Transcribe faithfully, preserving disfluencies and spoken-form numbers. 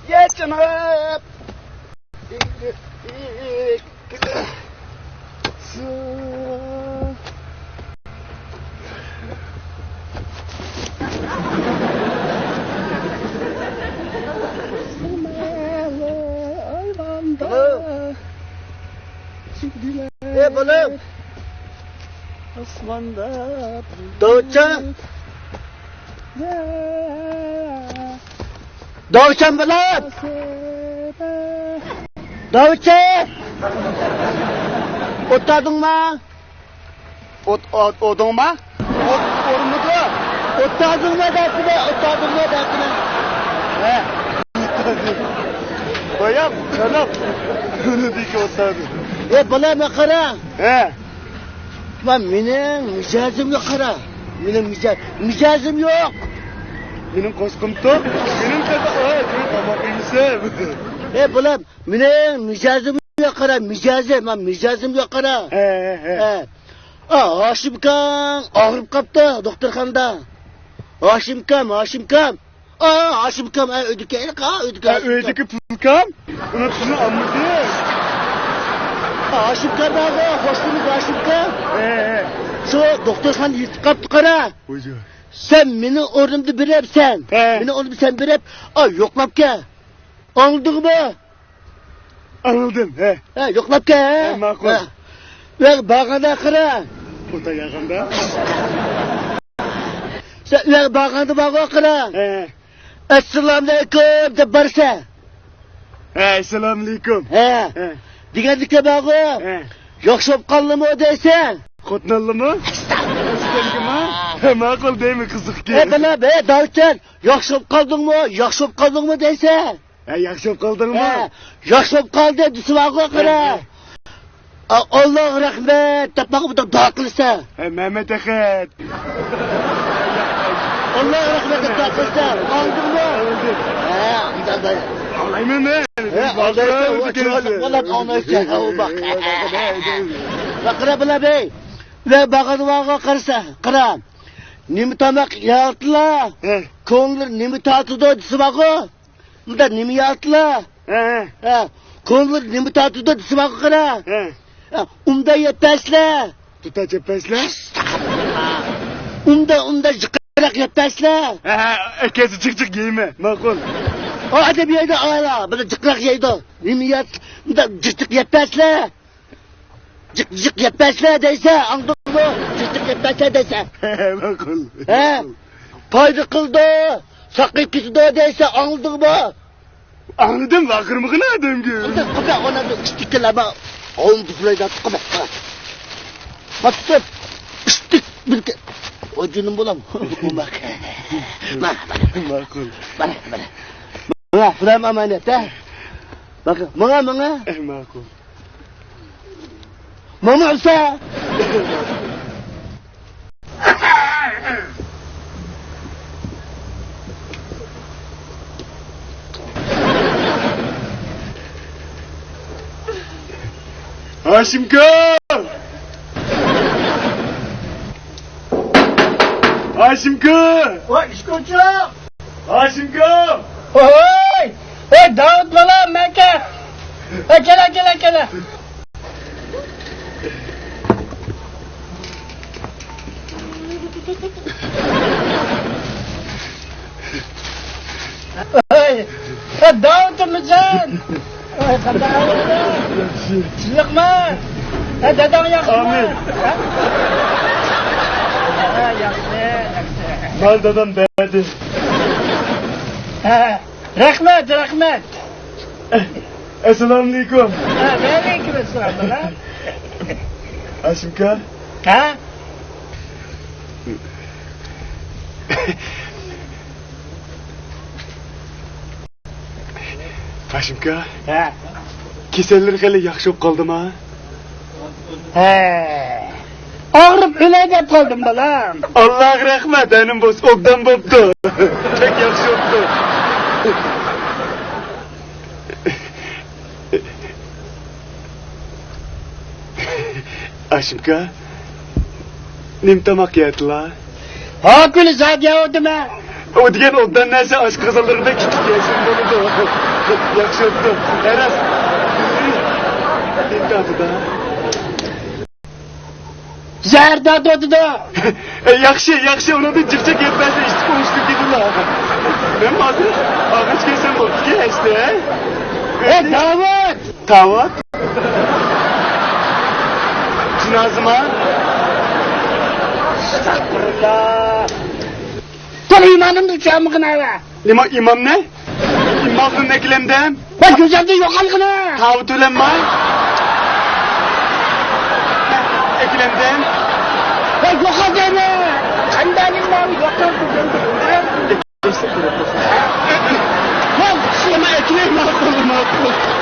يا جناب. ئايۋاندا. ئەي بالام. ئاسماندا. داۋۇتجان. داۋۇتجان بالام. داۋۇتجان. ئولتۇردۇڭما؟ ئوت، ئوت، ئوتۇڭما؟ ئوت ئورمىدى. ئولتۇردۇڭما دەپتىمەن، ئولتۇردۇڭما دەپتىمەن. ھە. بايام، قاراپ. ئۇنىڭدىكى ئولتۇردى. ئەي بالام، قارا. ھە. مانا مېنىڭ مىجەزىمگە قارا. مېنىڭ مىجەز-، مىجەزىم يوق. مېنىڭ قوشقۇم توق. مېنىڭ تازا، ئاي، تاماق يېمىسەم. ئەي بالام، مېنىڭ مىجەزىمگە قارا، مىجەزىم، مانا مىجەزىمگە قارا. ھە، ھە، ھە. ھە. ئا، ھاشىمكام ئاغرىپ قاپتۇ دوختۇرخانىدا. ھاشىمكام، ھاشىمكام. ئا، ھاشىمكام، ئا، ئۆيدىكى، ئا، ئۆيدىكى ھە، ھاشىمكام. ئۆيدىكى پۇلكام؟ ئۇنى پۇلنى ئالمىدى. ھاشىمكام بارغۇ، خوشنىمىز ھاشىمكام. ھە، ھە. شۇ دوختۇرخانا يېتىپ قاپتۇ قارا. ۋايجان. سەن مېنىڭ ئورنۇمدا بېرەپسەن. ھە. مېنىڭ ئورنۇمدا سەن بېرىپ، ئا، يوقلاپ كەل. ئاڭلىدىڭمۇ؟ ئاڭلىدىم، ھە. ھە، يوقلاپ كەل، ھە؟ ھە، ماقۇل. ھە. ۋە بارغاندا قارا. ئوتا ياغاندا. سەن ۋە بارغاندا بارغۇ قارا. ھە. ئەسسالامۇئەلەيكۇم دەپ بارسەن. ھە، ئەسسالامۇئەلەيكۇم. ھە. ھە. دېگەندىكىن بارغۇ. ھە. ياخشى بولۇپ قالدىمۇ دەيسەن. خوتۇن ئالدىمۇ؟ ئەسكەنگىمۇ؟ ھە، ماقۇل دەيمەن، قىزىقكەن. ھە، بالام، ھە، داۋۇتجان، ياخشى بولۇپ قالدىڭمۇ؟ ياخشى بولۇپ قالدىڭمۇ دەيسەن. ھە، ياخشى بولۇپ قالدىڭمۇ؟ ھە، ياخشى بولۇپ قالدى دېسە بارغۇ قارا. ھە، ھە. ئا، ئاللاغا رەھمەت دەپ ماڭا بۇنداق دۇئا قىلىسەن. ھە، مەمەت ئەخەت. ئاللاغا رەھمەت دەپ دۇئا قىلىسەن. ئاڭلىدىڭمۇ؟ ئاڭلىدىم. ھە، ئاڭلايمەن مەن. ھە، ئالدايسەن، ئۇ چىرايلىق بالا ئاڭلايسەن. ھە، ئۇ باق. باق، قارا، بالا بەي. ۋە بارغاندا بارغۇ قارىسا، قارا. نېمە تاماق يەۋاتىلا؟ ھە. كۆڭلى نېمە تارتىدۇ دېسە بارغۇ. ئۇندا نېمە يەۋاتىلا؟ ھە، ھە. ھە، كۆڭلى نېمە تارتىدۇ دېسە ماڭا قارا. ھە. ھە، ئۇندا يەپ بەرسىلە. دۇتاچ يەپ بەرسىلە. ئۇندا، ئۇندا جىقراق يەپ بەرسىلە. ھە، ھە، ئەكەسى جىق جىق يەيمەن. ماقۇل. ئۇ ئادەم يەيدۇ، ئالا، بىر جىقراق يەيدۇ. نېمە يەت-، ئۇندا جىق جىق يەپ بەرسىلە. جىق جىق يەپ بەرسىلە دەيسە، ئاڭلىدىڭمۇ؟ جىق جىق يەپ بەرسىلە دەيسە. ماقۇل. ھە؟ پايدا قىلىدۇ، ساقىيىپ كېتىدۇ دەيسە، ئاڭلىدىڭمۇ؟ ئاڭلىدىم، ۋارقىرىمىغىن ئادەمگە. قوپە، ئانا ئىشتىكىلەر بار. ئاۋۇم بۇزۇلايدا، قوپە. باتتىپ، ئىشتىك، بىلكە. ئو جېنىم بولام. ماقۇل. مانا، مانا. ماقۇل. مانا، مانا. مانا، پۇلام ئامانەت، ھە؟ ماقۇل. ماڭا، ماڭا. ئەي، ماقۇل. ماما ئۇسا. ھاشىمكا! ھاشىمكا! ۋاي، ئىشقىلچى! ھاشىمكا! ھوي! ھوي، داۋۇت بالام، مەن كەل! ھە، كېلە، كېلە، كېلە! ھوي! ھە، داۋۇت ئۇمىجان! ۋاي، قانداق ئەھۋالىڭ؟ ياخشى. تىنچلىقمۇ؟ ھە، داداڭ ياخشىمۇ؟ ئامىن. ھە؟ ھە، ياخشى، ياخشى. مال دادام بەردى. ھە، رەھمەت، رەھمەت. ئەسسالامۇئەلەيكۇم. ھە، ۋەئەلەيكۇم ئەسسالام، بالا. ھاشىمكا. ھە؟ ھاشىمكا. ھە. كېسەللىرى خېلى ياخشى بولۇپ قالدىما؟ ھە. ئاغرىپ ئۆلەي دەپ قالدىم، بالام. ئاللاغا رەھمەت، ھېلىمۇ بولسا ئوبدان بوپتۇ. بەك ياخشى بوپتۇ. ھاشىمكا، نېمە تاماق يەتلا؟ ھا، كۈنى زادى يەۋاتىمەن. ئۇ دېگەن ئوبدان نەرسە ئاشقازانلىرىدا كىچىك يەسۇن بولىدۇ. ياخشى ئوتتۇ. ئەرەس. زەھەر تارتىۋاتىدۇ. ياخشى، ياخشى، ئۇنىڭدىن جىرچەك يەتمەسە ئىشتىك ئوڭۇشلۇق دېدىلا. مەن ھازىر ئاغاچ كەلسەم بوپتىكەن ئەسلى. ئەي داۋۇت! تاۋۇت؟ جىنازىما؟ ئەستەغپۇرۇللا. تولا ئىمانىمنى چۈشەنمىگىن ھەۋە. نېمە ئىمامنى؟ ئىمامنى ئەكلەمدىم. ۋە كۆزۈمدىن يوقالغىنى. تاۋۇت ئۆلەمما؟ ئەكلەمدىم. ۋە يوقالدىمۇ؟ قانداقنىڭ ماۋۇ يوقالدى؟ ۋە نېمە ئەكلەم؟ ماقۇل، ماقۇل.